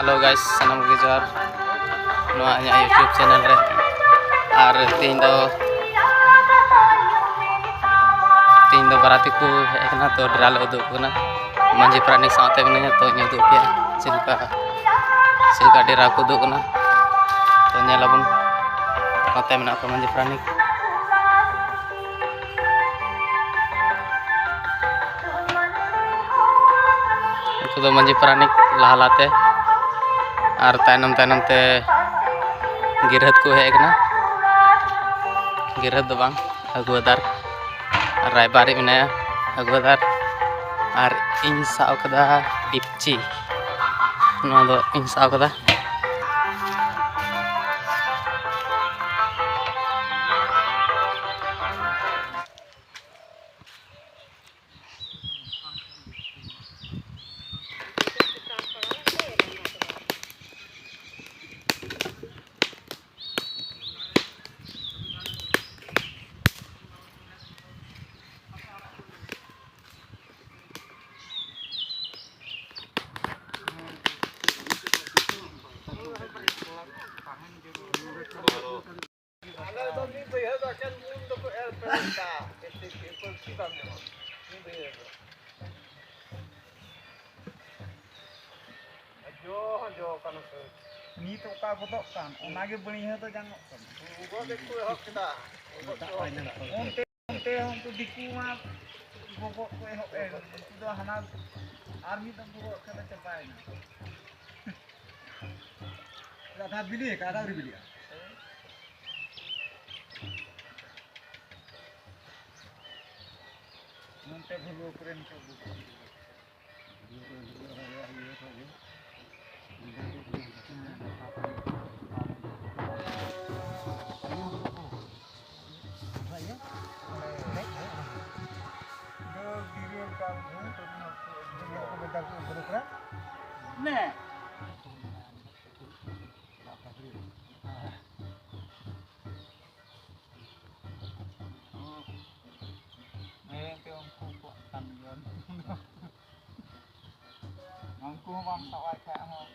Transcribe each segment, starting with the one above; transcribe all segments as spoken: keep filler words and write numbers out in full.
Hello guys, ᱥᱟᱱᱟᱢ ᱠᱚᱜᱮ ᱡᱚᱦᱟᱨ ᱱᱚᱣᱟ ᱤᱧᱟᱹᱜ YouTube channel ᱨᱮ᱾ ᱟᱨ ᱛᱮᱦᱮᱧ ᱫᱚ, ᱛᱮᱦᱮᱧ ᱫᱚ ᱵᱟᱨᱟᱛᱤ ᱠᱚ ᱦᱮᱡ ᱟᱠᱟᱱᱟ, ᱛᱚ ᱰᱮᱨᱟ ᱞᱮ ᱩᱫᱩᱜ ᱟᱠᱚ ᱠᱟᱱᱟ᱾ ᱢᱟᱹᱡᱷᱤ ᱯᱟᱨᱟᱱᱤᱠ ᱥᱟᱶᱛᱮ ᱢᱤᱱᱟᱹᱧᱟ, ᱛᱚᱧ ᱩᱫᱩᱜ ᱟᱯᱮᱭᱟ ᱪᱮᱫ ᱞᱮᱠᱟ, ᱪᱮᱫ ᱞᱮᱠᱟ ᱰᱮᱨᱟ ᱠᱚ ᱩᱫᱩᱜ ᱠᱟᱱᱟ᱾ ᱛᱚ ᱧᱮᱞ ᱟᱵᱚᱱ, ᱱᱚᱛᱮ ᱢᱮᱱᱟᱜ ᱠᱚᱣᱟ ᱢᱟᱹᱡᱷᱤ ᱯᱟᱨᱟᱱᱤᱠ᱾ ᱩᱱᱠᱩ ᱫᱚ ᱢᱟᱹᱡᱷᱤ ᱯᱟᱨᱟᱱᱤᱠ ᱞᱟᱦᱟ ᱞᱟᱦᱟᱛᱮ, ᱟᱨ ᱛᱟᱭᱱᱚᱢ ᱛᱟᱭᱱᱚᱢ ᱛᱮ ᱜᱤᱨᱦᱟᱹᱛ ᱠᱚ ᱦᱮᱡ ᱟᱠᱟᱱᱟ᱾ ᱜᱤᱨᱦᱟᱹᱛ ᱫᱚ ᱵᱟᱝ, ᱟᱹᱜᱩᱣᱟᱹᱫᱟᱨ᱾ ᱟᱨ ᱨᱟᱭᱵᱟᱨᱤᱡ ᱢᱮᱱᱟᱭᱟ, ᱟᱹᱜᱩᱣᱟᱹᱫᱟᱨ᱾ ᱟᱨ ᱤᱧ ᱥᱟᱵ ᱠᱟᱫᱟ ᱰᱤᱯᱪᱤ, ᱱᱚᱣᱟ ᱫᱚ ᱤᱧ ᱥᱟᱵ ᱠᱟᱫᱟ᱾ ᱟᱞᱮ ᱫᱚ ᱢᱤᱫ ᱵᱟᱹᱭᱦᱟᱹᱲ ᱫᱚ ᱮᱠᱮᱱ ᱩᱞ ᱫᱚᱠᱚ ᱮᱨ ᱯᱮᱨᱮᱡ ᱠᱟᱜᱼᱟ, ᱮᱱᱛᱮ ᱪᱮᱫ ᱯᱟᱹᱨᱥᱤ ᱵᱟᱝ ᱧᱟᱢᱚᱜᱼᱟ ᱢᱤᱫ ᱵᱟᱹᱭᱦᱟᱹᱲ ᱫᱚ᱾ ᱡᱚ ᱦᱚᱸ ᱡᱚ ᱠᱟᱱᱟ ᱥᱮ᱾ ᱱᱤᱛ ᱚᱠᱟ ᱜᱚᱫᱚᱜ ᱠᱟᱱ, ᱚᱱᱟᱜᱮ ᱵᱟᱹᱲᱤᱡ ᱦᱚᱸ ᱫᱚ ᱡᱟᱝᱚᱜ ᱠᱟᱱᱟ᱾ ᱜᱚᱫ ᱜᱮᱠᱚ ᱮᱦᱚᱵ ᱠᱮᱫᱟ᱾ ᱜᱚᱫ ᱫᱟᱜ ᱠᱚ ᱵᱟᱭ ᱧᱟᱢ ᱠᱟᱱᱟ᱾ ᱚᱱᱛᱮ, ᱚᱱᱛᱮ ᱦᱚᱸ ᱩᱱᱠᱩ ᱫᱤᱠᱩ ᱢᱟ ᱜᱚᱜᱚᱫ ᱠᱚ ᱮᱦᱚᱵ ᱮᱱ, ᱩᱱᱠᱩ ᱫᱚ ᱦᱟᱱᱟ ᱟᱨ ᱢᱤᱫ ᱫᱚᱢ ᱠᱚ ᱜᱚᱜ ᱠᱷᱟᱱ ᱫᱚ ᱪᱟᱵᱟᱭᱮᱱᱟ᱾ ᱟᱫᱷᱟ ᱵᱤᱞᱤ ᱟᱠᱟᱫ, ᱟᱫᱷᱟ ᱟᱹᱣᱨᱤ ᱵᱤᱞᱤᱜᱼᱟ᱾ ᱱᱚᱱᱛᱮ ᱵᱷᱩᱞᱩ ᱠᱚᱨᱮᱱ ᱠᱚ ᱟᱹᱜᱩ ᱠᱚᱣᱟ᱾ ᱱᱮ᱾ ᱦᱮᱸ, ᱮᱱᱛᱮ ᱩᱱᱠᱩ ᱠᱚᱣᱟᱜ ᱠᱟᱱ ᱜᱮᱭᱟ᱾ ᱩᱱᱠᱩ ᱦᱚᱸ ᱵᱟᱢ ᱥᱟᱵ ᱟᱭ ᱠᱷᱟᱡ ᱦᱚᱸ᱾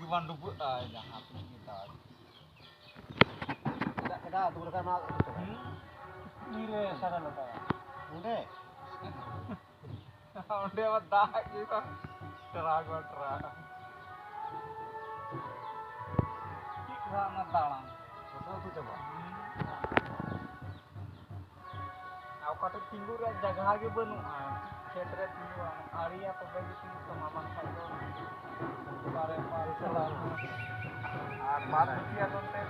ᱵᱟᱝ ᱰᱩᱵᱟᱹᱜᱼᱟ ᱡᱟᱦᱟᱸ ᱛᱤᱱᱟᱹᱜ ᱜᱮ ᱫᱟᱜ᱾ ᱪᱮᱫᱟᱜ ᱠᱮᱫᱟ? ᱟᱹᱛᱩ ᱞᱮᱠᱟ ᱢᱟ ᱦᱩᱸ? ᱛᱤᱨᱮ ᱥᱟᱲᱮ ᱱᱚᱴᱟ? ᱚᱸᱰᱮ? ᱚᱸᱰᱮ ᱢᱟ ᱫᱟᱜ ᱜᱮ ᱵᱟᱝ᱾ ᱴᱨᱟᱠ ᱢᱟ ᱴᱨᱟᱠ᱾ ᱪᱮᱫ ᱴᱨᱟᱠ ᱚᱱᱟ ᱫᱟᱬᱟᱱ? ᱡᱚᱛᱚ ᱟᱹᱛᱩ ᱪᱟᱵᱟ᱾ ᱟᱨ ᱚᱠᱟᱴᱷᱮᱱ ᱛᱤᱸᱜᱩ ᱨᱮᱭᱟᱜ ᱡᱟᱭᱜᱟ ᱜᱮ ᱵᱟᱹᱱᱩᱜᱼᱟ᱾ ᱠᱷᱮᱛ ᱨᱮ ᱛᱤᱸᱜᱩ ᱟᱢ, ᱟᱲᱮᱭᱟ ᱛᱚᱵᱮ ᱜᱮ ᱛᱤᱸᱜᱩ ᱛᱟᱢᱟ, ᱵᱟᱝᱠᱷᱟᱱ ᱫᱚ ᱚᱠᱟᱨᱮ ᱵᱟᱭ ᱪᱟᱞᱟᱜᱼᱟ᱾ ᱟᱨ ᱵᱟᱫ ᱵᱟᱹᱠᱤᱭᱟᱜ ᱫᱚ ᱱᱚᱛᱮ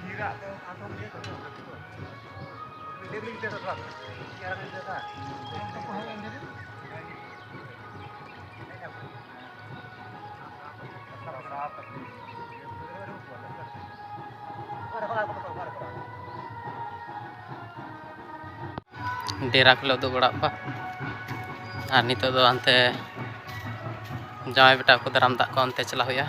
ᱵᱤᱨᱟᱜ ᱫᱚ ᱟᱫᱚ ᱤᱭᱟᱹ ᱠᱚ ᱫᱚ ᱰᱮᱞᱤ ᱛᱮ ᱫᱚ ᱟᱨ ᱢᱤᱫ ᱡᱟᱭᱜᱟ᱾ ᱰᱮᱨᱟ ᱠᱚᱞᱮ ᱩᱫᱩᱜ ᱵᱟᱲᱟᱣᱟᱫ ᱠᱚᱣᱟ᱾ ᱟᱨ ᱱᱤᱛᱚᱜ ᱫᱚ ᱦᱟᱱᱛᱮ ᱡᱟᱶᱟᱭ ᱵᱮᱴᱟ ᱠᱚ ᱫᱟᱨᱟᱢ ᱫᱟᱜ ᱠᱚ ᱚᱱᱛᱮ ᱪᱟᱞᱟᱣ ᱦᱩᱭᱩᱜᱼᱟ᱾